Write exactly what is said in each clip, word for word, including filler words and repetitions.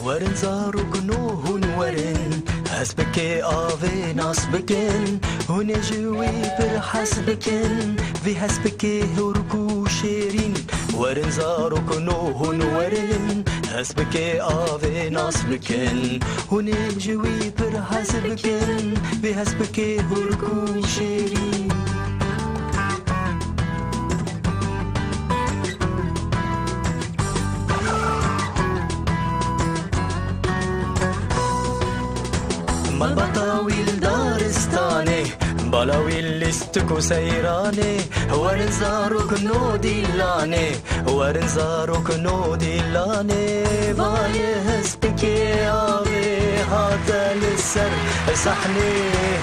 Werin zarokno hûn werin, hespikê avê nas bikin, hûn ê ji wî pir hez bikin, vî hespikê hûrk û şêrîn. Werin zarokno hûn werin, hespikê avê nas bikin, hûn ê ji wî pir hez bikin, vî hespikê hûrk û şêrîn. Malbata wî li daristanê, bala wî lîstik û seyranê, werin zarokno dîlanê, werin zarokno dîlanê, vayê hespikê avê hate li ser sahnê,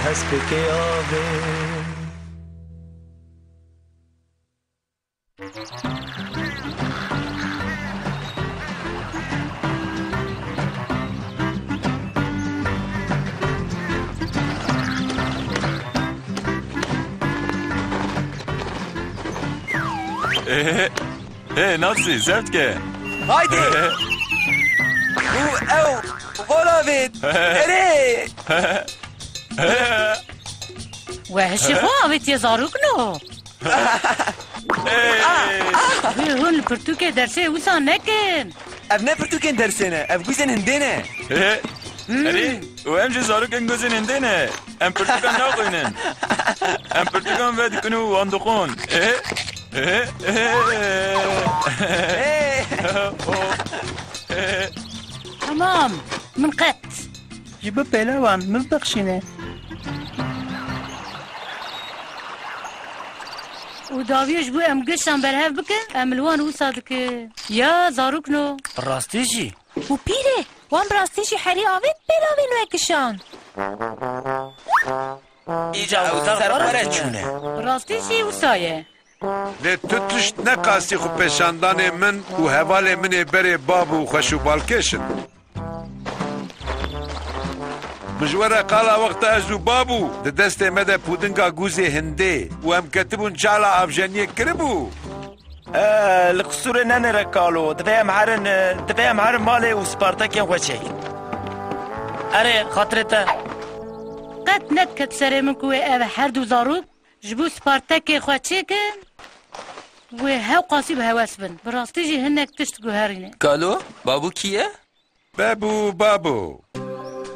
hespikê avê. Ê, ê, Nasî, zeft ke. Haydi. Û ew, vola vêt. Erê. We hişê xwe avêtiye zarokno. Wê hûn li pirtûkê dersê wisa nekin. Ev ne pirtûkên dersê ne, ev guzên hindê ne. Erê, û em jî zarokên guzên hindê ne. Em pirtûkan naxwînin. Em pirtûkan vedikin û wan dixwin. Tamam, min qet. Ji bo pêlawan min bixşîne. Û dawiye ji bo em gişan berhev bikin, em li wan wisa dikin. Ya zarokno. Bi rastî jî. Û pîrê, wan bi rastî jî herî avêt pêlavên we kişand. Îca ew ser xwe re çûne. Bi rastî jî wisa ye. Lê tu tişt ne qasî xwe pêşandanê min û hevalê min ê berê bab û xweş û balkêş in. Min ji we re qala wexta ez û bab û di destê me de pûdinga guzê hindê û em ketibûn çala avjeniyê kiribû. E, li qisûrê nenêre kalo. Divê em herin, e, divê em herin malê û spartekên xwe çêkin. Erê, xatirê te. Qet nediket serê min ku wê ev her du zarok ji bo spartekê xwe çêkin, wê hewqasî bi hewes bin. Bi rastî jî hinek tişt guherîne. Kalo, babû kî ye? Bebû, babû.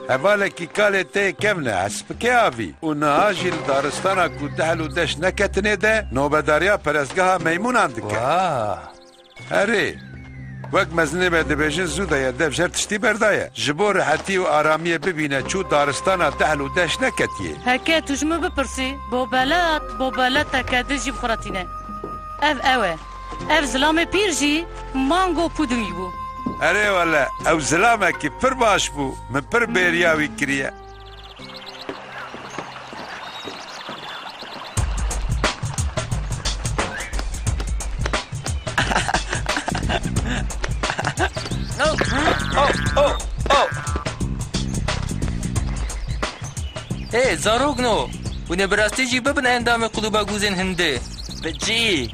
Hevalekî kalê te yê kevn e, hespikê avî. Û niha jî li daristana ku deh û deş neketinê de nobedariya perestgeha meymûnan dike. Wa! Erê, wek mezinê me dibêjin, zû de ye dev ji her tiştî berdaye. Ji bo rihetî û aramiyê bibîne çû daristana deh û deş neketiye. Heke tu ji min bipirsî, bobelat, bobeleteke din jî bi xwe re tîne. Ev ew e. Ev zilamê pîr jî mango pudingî bû. Erê wele, ew zilamekî pir baş bû. Min pir bêriya wî kiriye. Hê, zarokno! Hûn ê bi rastî jî bibin endamê Klûba Gûzên Hindê. Bi cî!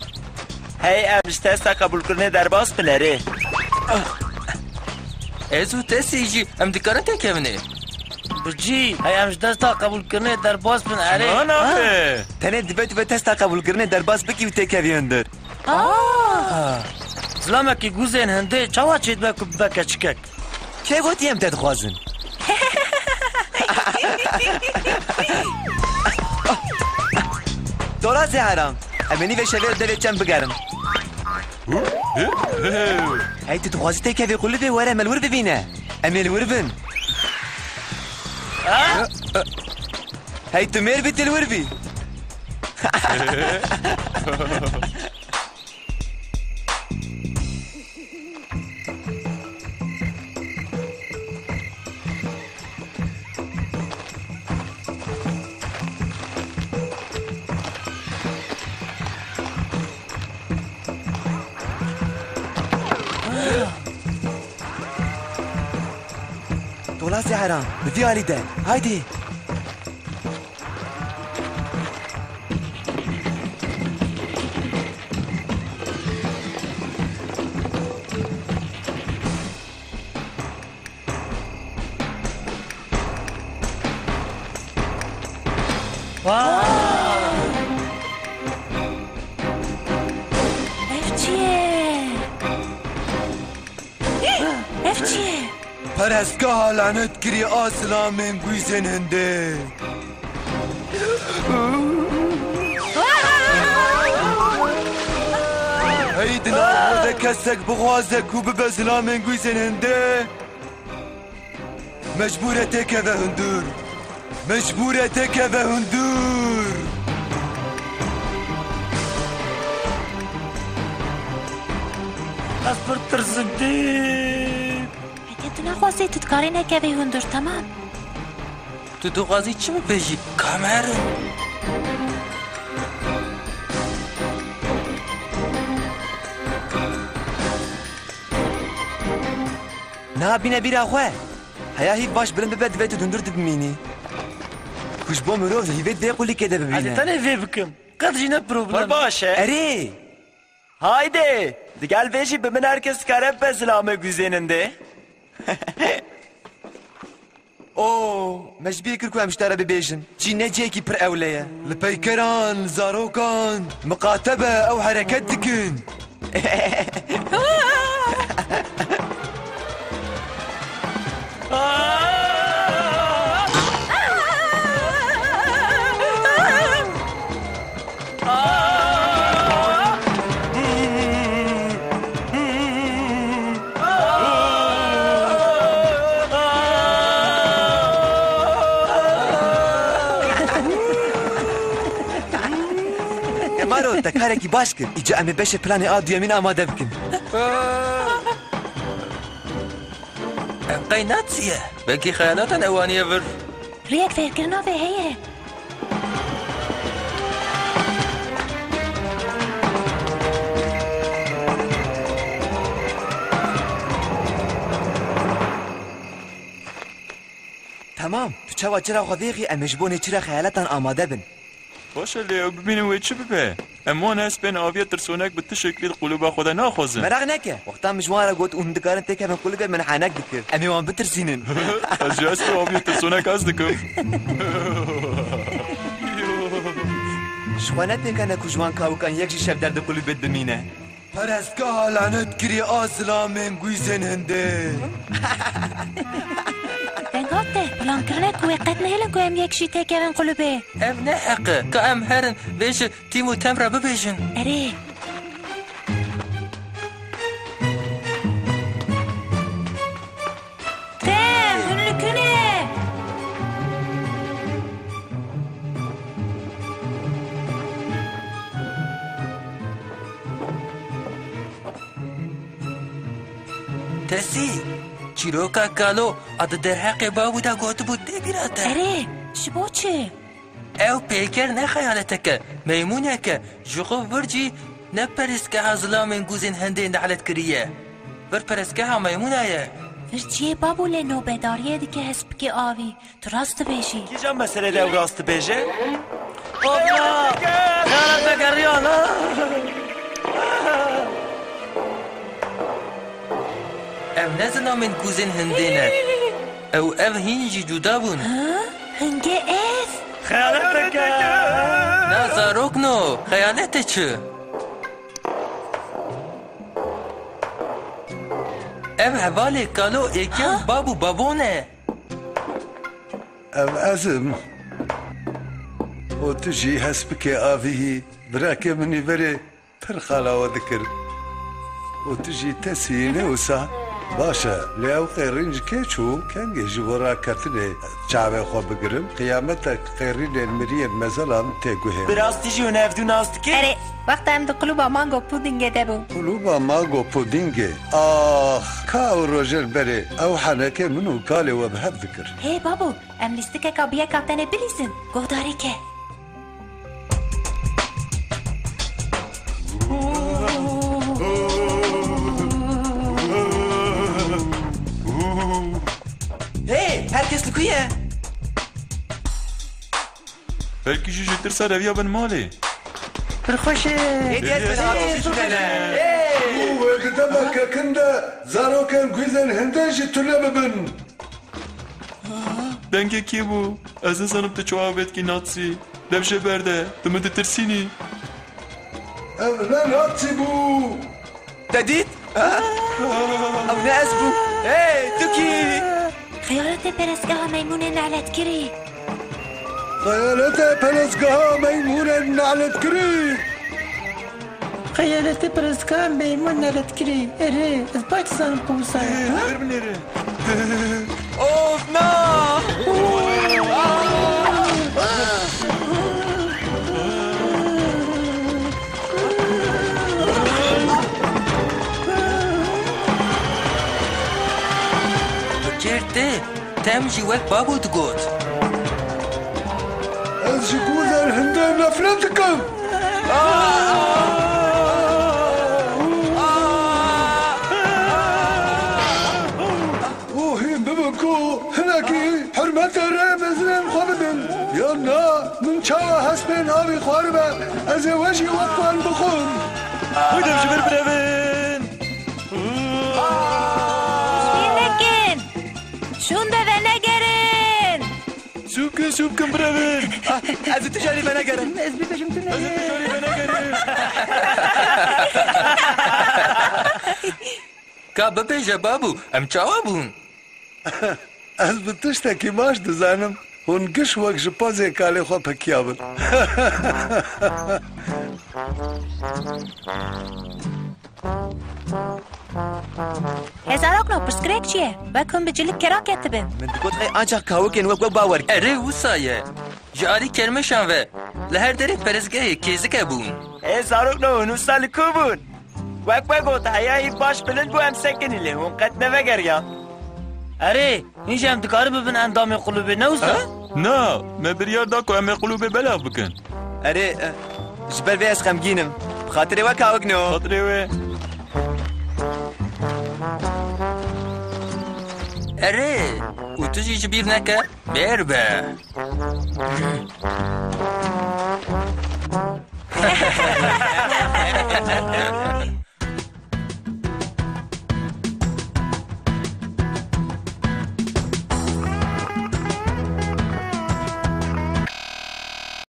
Hey, em ji testa qebûlkirinê derbas bin erê. Ez û Tesî jî em dikarin têkevin ê. Bi cî, hey em ji testa qebûlkirinê derbas bin erê. Ana be! Tenê dibe tu bi testa qebûlkirinê derbas bikî û têkevî hundir. Zilamekî gûzên hindê çawa çêdibe ku bibe keçikek? Kê gotiye em te dixwazin? Tola Zehra, em ê nîvê şevê li devê çem bigerin. Hey, tu dixwazî têkevê xwe li vê were me li wir bibîne. Em ê li wir bin. Hey, tu mêr bî, tu li wir bî. Tola Zehra, bi vî alî de. Haydi. Ev çi ye? Ev çi ye? Perestgeha lanetkirî a zilamên gwîzên hindê. Hey, di nav xwe de kesek bixwaze ku bibe zilamên gwîzên hindê, mecbûr e têkeve hundir. Mecbûr e têkeve hundir. Ez pir tirsim dî. Heke tu naxwazî, tu dikarî nekevî hundir, temam. Tu dixwazî çi bibêjî, Kamer? Niha bîne bîra xwe. Heya hîv baş bilind bibe, divê tu dundur dibimînî. Ku ji bo mirov hîvê di vê qulîkê de bibîne. Ez ê tenê vê bikim. Qet jî ne problem. Pir baş e. Erê! Haydi! Digel vê jî bi min her kes dikare bibe zilamê gwîzên hindê. O, me ji bîr kir ku em ji te re bibêjin. Çîn ne cihekî pir ewle ye. Li peykeran, li zarokan miqate be, ew hereket dikin. Kemaro, te karekî baş kir. Îca em ê beşê planê a duyemîn amade bikin. Ev qey Nazi ye? Belkî xeyalatan ew aniye vir. Rêyek fêrkirina vê heye. Temam, tu çawa çira xwe vêxî, em ê ji bo nêçira xeyalatan amade bin. Baş e, lê ew bibînin wê çi bibe? Em wan hespên aviya tirsonek bi tu şeklî di qulûba xwe de naxwazin. Meraq neke. Wexta min ji wan re got û hûn dikarin têkevin qulûbê, min henek dikir. Em ê wan bitirsînin. Ez jî hespê aviya tirsonek hez dikim. Ji xwe netêkene ku ji wan kawikan yek jî şevderdê qulûbê bimîne. Perestgeha lanetkirî a zilamên gwîzên hindê. Deng hate, plan kirine ku wê qet nehêlin ku em yek jî têkevin qulûbê. Ev ne heq e, ka em herin vê ji Tîm û Tem re bibêjin. Erê. Tem, hûn li ku ne? Tesî, çîroka Kalo a di derheqê babû de gotibû tê bîra te. Erê, ji bo çi? Ew peyker ne xeyaletek e, meymûnek e. Ji xwe vir jî ne perestgeha zilamên gwîzên hindê nehlet kiriye. Vir perestgeha meymûna ye. Vir çi ye babû, lê nobedariyê dike hespikê avî. Tu rast dibêjî. Kîjan meselê de ew rast dibêje? Obla! Xeyalek vegeriya la! Ev ne zilamên gwîzên hindê ne. Ew ev hîn jî cuda bûn. Ha? Hingê ev? Xeyaletek e! Na zarokno, xeyalete çi? Ev hevalê Kalo êkêm bab û babon e. Ev ez im. Û tu jî hespikê avî hî, birekê min î berê pir xala we dikir. Û tu jî Tesî ne wisa? Baş e, lê ew qêrîn ji kê çû? Kengê ji bo raketinê çavê xwe bigirim? Qiyametek qêrînên miriyên mezela min tê guhê min. Bi rastî jî hûn hevdû nas dikin? Erê, wexta em di qulûba Mango Pudingê de bûn. Qulûba Mango Pudingê? Ax, ka ew rojên berê ew henekê min û kalê we bi hev dikir. Hê babo, em lîstikeka bi yeka tenê bilîzin. Guhdarî ke. Hey, her kes li ku ye? Belkî jî ji tirsa reviya bin malê. Pir xweş e. Hêdî ez bin avî jî tune ne. Û wê di demeke kin de zarokên gwîzên hindê jî tune bibin. Dengê kî bû? Ez nizanim tu çawa vêtkî Nazi. Dev ji berde, tu min ditirsînî. Ev ne Nazi bû. Te dît? Ew ne ez bûm. Hey, tu kî? Xeyaletê perestgeha meymûnên nehletkirî. Xeyaletê perestgeha meymûnên nehletkirî. Xeyaletê perestgeha meymûnên nehletkirî. Erê, ez baş dizanim ku wisa ye. Ê, ha? Li vir binêre. Of, na! Fikir tê, tem jî wek babo digot. Ez ji ku derhindê nefret dikim. Û hîn bibin ku hinekî hurmetê rê mezinên xwe bidin. Yan na, min çawa hespên avî xwaribe, ez ê we jî wek wan bixwim. Hûdem ji vir birevin. Şîr nekin. Şûnde venegerin. Sûbkin, sûbkin birevin. Ah, ez ê tu carî venegerim. Ez bibêjim tu ne. Ez ê tu carî venegerim. Ka bibêje babû, em çawa bûn? Ez bi tiştekî baş dizanim. Hûn giş wek ji pozê kalê xwe pekiya bin. Hêzarokno, pirsgirêk çi ye? Wek hûn bi cilik kera ketibin. Min digot qey ancax kawikên wek we bawer. Erê, wisa ye. Ji alî kermeşan ve li her derê perestgehê kêzik hebûn. Ê zarokno, hûn wisa li ku bûn? Wek we got, heya hî baş bilind bû, em sekinî lê hûn qet nevegeriyan. Erê, hîn jî em dikarin bibin endamê qulûbê, ne wisa? Ha? Na, me biryar da ku em ê qulûbê belav bikin. Erê, e, ji ber vê ez xemgîn im. Bi xatirê we kawikno. Xatirê we. Erê, û tu jî ji bîr neke. Bêr be.